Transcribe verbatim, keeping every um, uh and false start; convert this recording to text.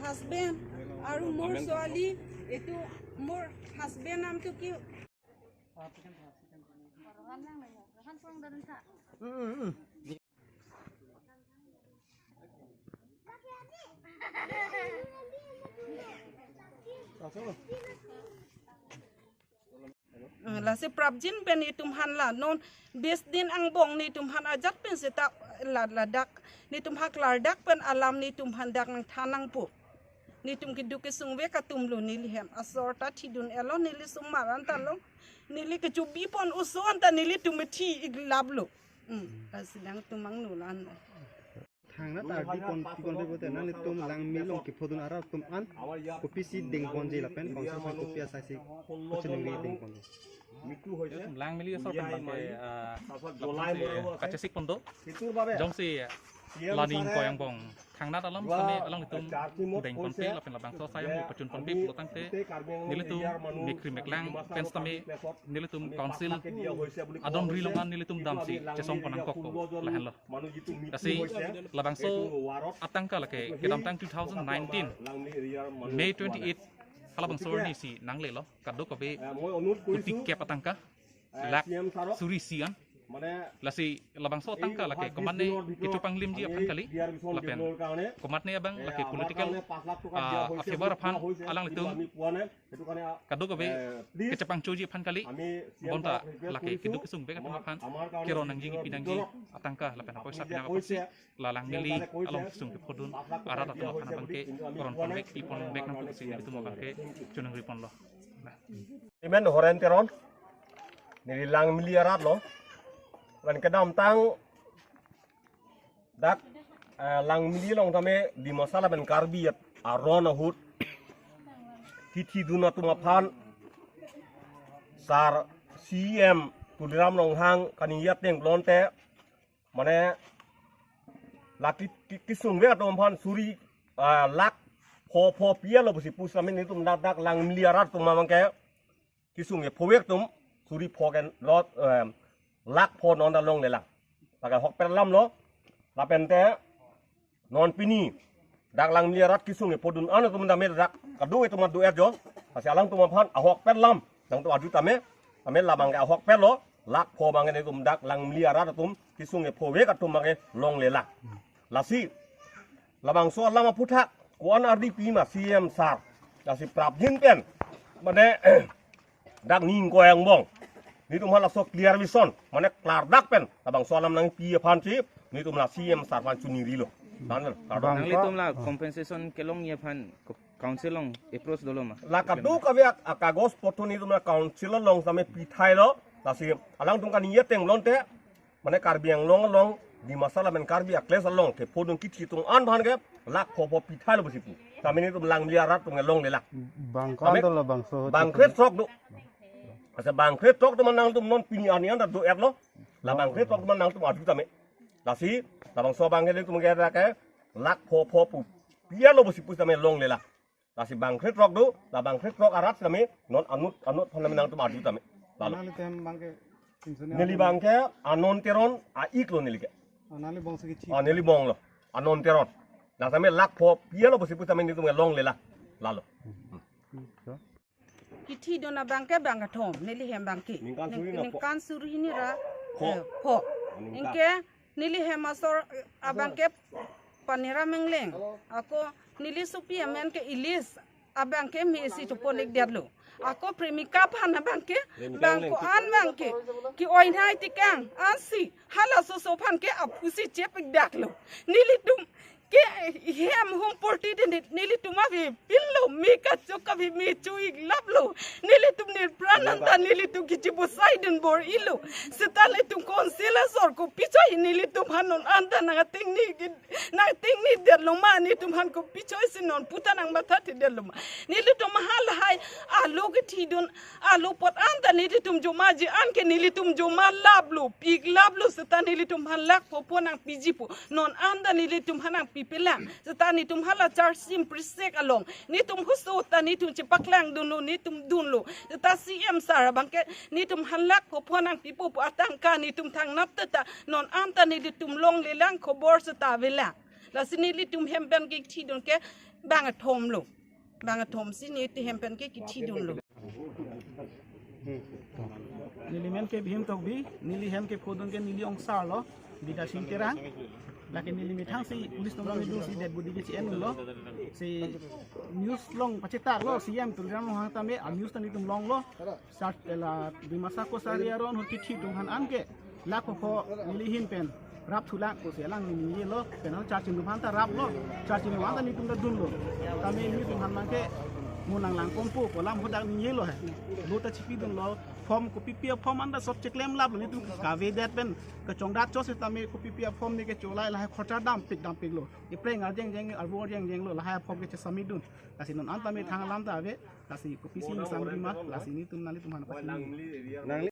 হাজবেণ্ড আৰু মোৰ ছোৱালী, এইটো মোৰ হাজবেণ্ড নামটো কি? Lasi prapjin pen netum aphan la non bis din angbong netum aphan ajat pen seta la ladak netum ha klardak pen alam netum aphan dak nangthan nangpo. Netum keduk kesung vek atum lo, neli hem asor ta thidun-etlo, neli sumar anta lo, neli kechubi pon oso anta nelitum methi iklap lo. Hmm, asidang tumang nulan. Thangnat ardi kon pi kon pe bote nanglitum Langmili along kephodun arat atum an kopisi dengponji lapen konsep kopi asai si kachiningri dengponji. Langmili asor pen abangke, ah, laphan si kachesik pon do. Jongsi la ning ingkoi angbong thangnat alam sitame alanglitum dengponpe lapen labangso asai amu pachunponpe pulo tangte nelitum mekri meklang pen sitame nelitum council adon ri along an nelitum damsi chesong pon nangkokpo, lahenlo. Lasi labangso atangka lake kedamtang two thousand nineteen May twenty-eight halabangso arni si nanglelo kadokave kuti kep atangka lakh suri isi an. Lasi labangso atangka lake komatne kechepanglimji aphan kali lapen komatne abang lake political, ah, a-favor aphan alanglitum kadokave kechepangchoji aphan kali, bonta lake keduk kesung vek atum aphan keron nangji kipi nangji atangka lapen apoisa pinang apotsi la Langmili along kesung kephodun arat atum aphan abangke koron pon vek pi pon vek nangpo pusi netum abangke choningri ponlo. Amen, Horen Teron. Neli Langmili arat lo. Lapen kedamtang dak, eh, Langmili along tame Dimasa lapen Karbi arat aron ahut kethidun atum aphan sar C E M Tuliram Ronghang kaningje ateng pulote mane lake ki-, kesung vek atum aphan suri, ah, lakh pho pho pi-etlo pusi pu sitame netum dak dak Langmili arat atum abangke kesung kepho vek atum suri pho ken lot, eh, lakh pho non ta longlelang. Lake ahokpet alam lo. Lapen te non pini dak Langmili arat kesung kephodun an atum tame dak kado atum adu et jo. Lasi alangtum aphan ahokpet alam nangtum adu tame, tame labangke ahokpet lo, lakh pho abangke netum dak Langmili arat atum kesung kepho vek atum abangke longlelang. Lasi labangso alam aphuthak ko-an ardi pi ma C E M sar. Lasi prapjin pen mane dak ning ingkoi angbong netum aphan laso clear vision mane klardak pen labangso alam nangpi aphan si netum la C E M sar aphan choningrilo. Tan, kardom. Bang- Nanglitum la compensation kelongji aphan ko-, council along approach dolo ma? La kadokave ak-, akagos potho netum la council along sitame pithailo. Lasi alangtum kaningje ateng pulote mane Karbi Anglong along Dimasa lapen Karbi a-clash along kephodun kithi atum an aphan ke lakh pho pho pithailo pusi pu. Sitame netum Langmili arat atum ke longlelang. Bang ko-an dolo bangso? Bangkre throk do. Asa bangkre throk atum nangtum non pini arni an ta do-etlo. La bangkre throk atum nangtum adu tame. Lasi labangso abangke netum ke dak ke lakh pho pho pu pi-etlo pusi pu sitame longlelang. Lasi bangkre throk do, la bangkre throk arat sitame non anut anut aphan nangtum adu tame. Lalo. Nanglitum abangke kinso ne neli abang- abangke Anon Teron a-ik lo neli ke. Oh, nangli bangso kithi. Oh, neli bang lo. Anon Teron. La sitame lakh pho pi-etlo pusi pu sitame netum ke longlelang. Lalo. Kethidun abangke bang kethom, neli hem abangke. Ningkan suri na pho? Ningkan suri hini ra, pho. Eh, pho. Ningkan. Anke neli hem asor abangke Panera Mengleng. Ako neli sopi amen ke Ilis, abangke mesi chopon-ikdetlo. Ako premika aphan abangke, premika bang ko-an abangke ke-oinhai tikang ansi halaso aso aphan ke aphusi chep-ikdaklo. Nelitum ke hem hum porti din nelitum avepinlo, me kachok kave me cho-iklaplo. Nelitum nirpran anta nelitum kichi busai din bor-ilo. Seta nelitum council asor kopi choi nelitum aphan non anta nang ateng ni ki-, nang ateng ni detlo ma, netum aphan kopi choi si non puta nang matha thedetlo ma. Nelitum halahai alo kethidun alo apot anta nelitum jomaji anke nelitum jomalaplo, piklaplo, seta nelitum aphan lakh pho pho nangpiji pu. Non anta nelitum aphan nangpipelang. Seta netum hala charsim prisek along netum huso ta netum chepaklangdunlo, netum dunlo. Seta C E M sar abangke netum aphan lakh pho pho nangpipo pu atangka netum thangnat ta non anta nelitum longlelang, khobor seta avelang. Lasi nelitum hem pen ke kethidun ke bang athom lo. Bang athom si nelitum hem pen ke kethidun lo. Neli men ke Bhim Tokbi, neli hem kephodun ke neli ongsar lo, Bidya Sing Terang. Lake neli methang si police nonglong idu si dead body ke chi-en lo. Si news along pachetar lo, C M Tuliram Ronghang tame, a news ta nelitum longlo. Sar tela Dimasa Kosari aron ahut kethi atum aphan an ke lakh kho neli ahin pen rap thulang pusi alang neli ningjelo, pen ahut charching atum aphan ta raplo, charching atum aphan ta nelitum ta dunlo. Tame nelitum aphan abang ke mo nanglang ponpo pu alam hadak ningjelo he. Lo ta chipidunlo, form kopipi aform anta sop cheklem lap, nelitum kavedet pen kachongdat cho setame kopipi aform ne kecholai lahai khorcha dampik dampiklo. Epreng arjengjeng, arvo arjengjeng lo, lahai aform ke chesubmit dun. Lasi non an tame thang alam ta ave, lasi kopisi sang rima, lasi nelitum nanglitum aphan pachini.